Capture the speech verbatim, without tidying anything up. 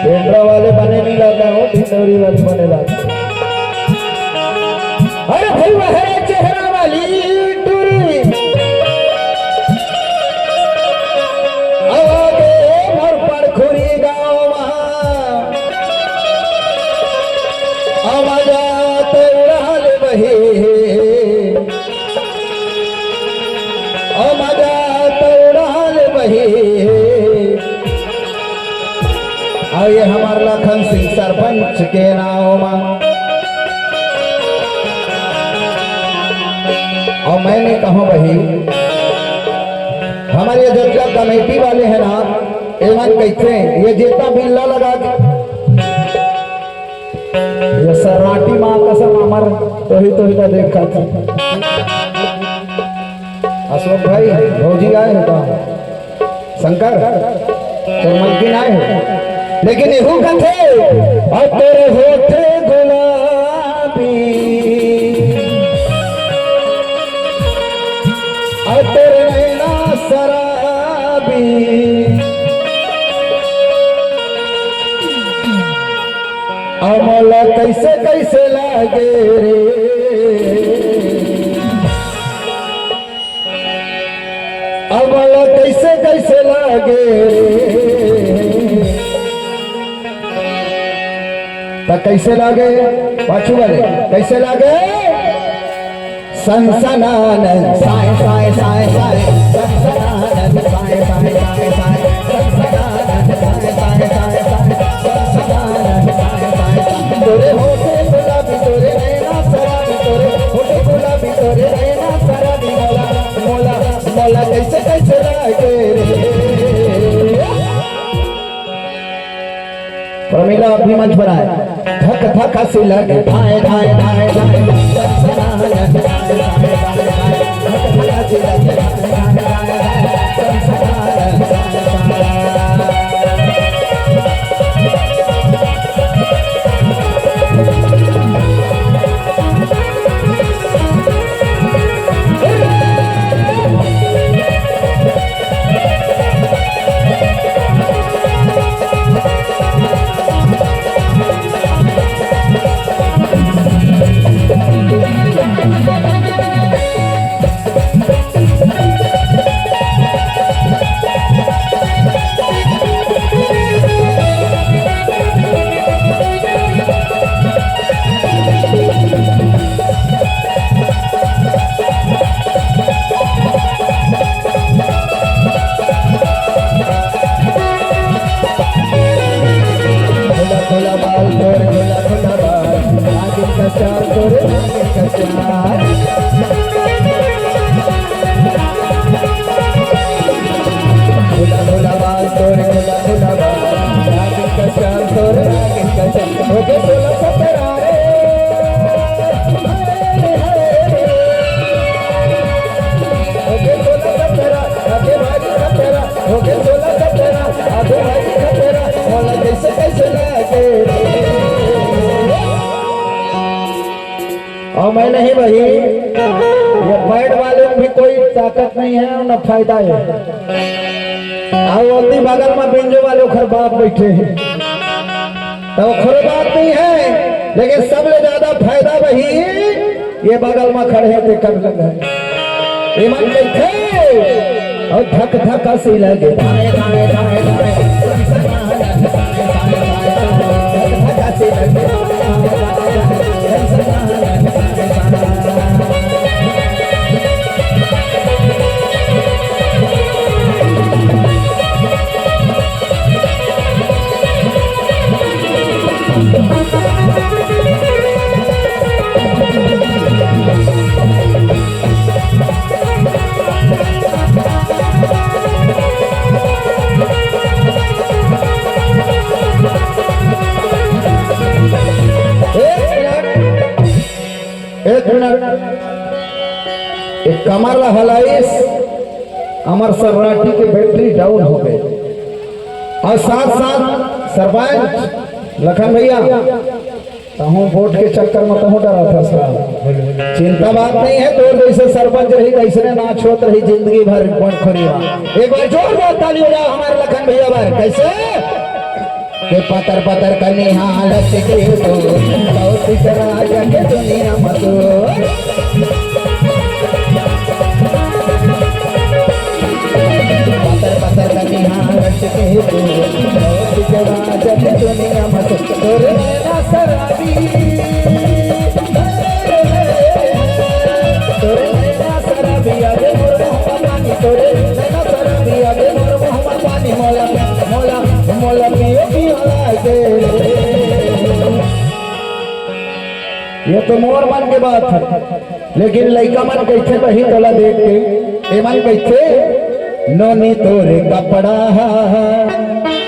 पेंड्रा वाले बने नहीं लाता हो, ढिंडोरी वाले बने लाता। अरे भाई, वह रे चेहरा वाली टूरी, अब आगे मोर पड़खुरी गाँव मा, अब मजा तो उड़ा ले बही। ओ मजा तो उड़ा ले बही। अउ ये हमर लखन सिंह सरपंच के नाव मा। अउ मैं नहीं कहूँ बही, हमर ये जतका कमेटी वाले हैं ना, एमन कहिथे, ये जितना बिल्ला लगा के ये सराटी माँ कसम अमर तोही तोही ला देखा था। अशोक भाई, भौजी आए हो का? शंकर, तोर मलकिन आए हो? लेकिन एहू कथे, "अउ तोर होठे गुलाबी, अउ तोर नैना शराबी।" अब मोला कइसे कइसे लागे रे, अब मोला कइसे कइसे लागे रे। त कइसे लागे पाछू वाले, कइसे लागे? सनसनानन साय साय साय साय, सनसनानन साय साय साय साय, सनसनानन साय साय साय साय, सनसनानन साय साय साय। तोरे होठे गुलाबी, तोरे नैना शराबी, तोरे होठे गुलाबी, तोरे नैना शराबी, मोला, मोला, मोला कइसे, कइसे लागे रे। प्रमिला, आप भी मंच पर आए। धक धक हंसी लगे, धाए धाए धाए धाए। खुला खुला बाल तोर, खुला खुला बाल, नागिन का चाल तोर, नागिन का चाल। खुला खुला बाल तोर, खुला खुला बाल, नागिन का चाल तोर, नागिन का चाल। हो गे सोला सतरा रे। हो गे सोला सतरा, आगे भारी खतरा। हो गे सोला सतरा, आगे भारी खतरा। मोला कइसे कइसे लागे। अउ मैं नहीं बही, ये पैड वाले में भी कोई ताकत नहीं है अउ न फायदा है। अउ ओती बगल में बेंजो वाले ओखर बाप बइठे हे, त ओखरो बात नहीं है, लेकिन सबले ज्यादा फायदा बही ये बगल में खड़े हे, तेकर लग है। एमन कहिथे, अउ धक धक हंसी लगे। एक मिनट, एक मिनट, एक कमर ला हलाइस, हमर सर्राटी के बैटरी डाउन हो गे। अउ साथ साथ सरपंच लखन भइया, तहूँ वोट के चक्कर में तहूँ डरा था साहब। चिंता बात नहीं है, तोर जइसे सरपंच रही, तइसने नाच होत रही जिंदगी भर बड़खोरी में। एक बार जोरदार ताली बजाओ हमर लखन भइया बर। कइसे? के पतर पतर कनिहा लटके तो, कौशिक राजा के दुनिया म तो। पतर पतर कनिहा लटके तो, कौशिक राजा के दुनिया म तो। तोरे नैना शराबी, तोरे नैना शराबी, आगे मोर मुँह म पानी, तोरे नैना शराबी, आगे मोर मुँह म पानी, मोला, मोला, मोला पियो पियो लागे। ये तो मोर मन के बात हे, लेकिन लइका मन कइसे बही तोला देख के, ए मन कइसे, नोनी तोरे कपड़ा हा।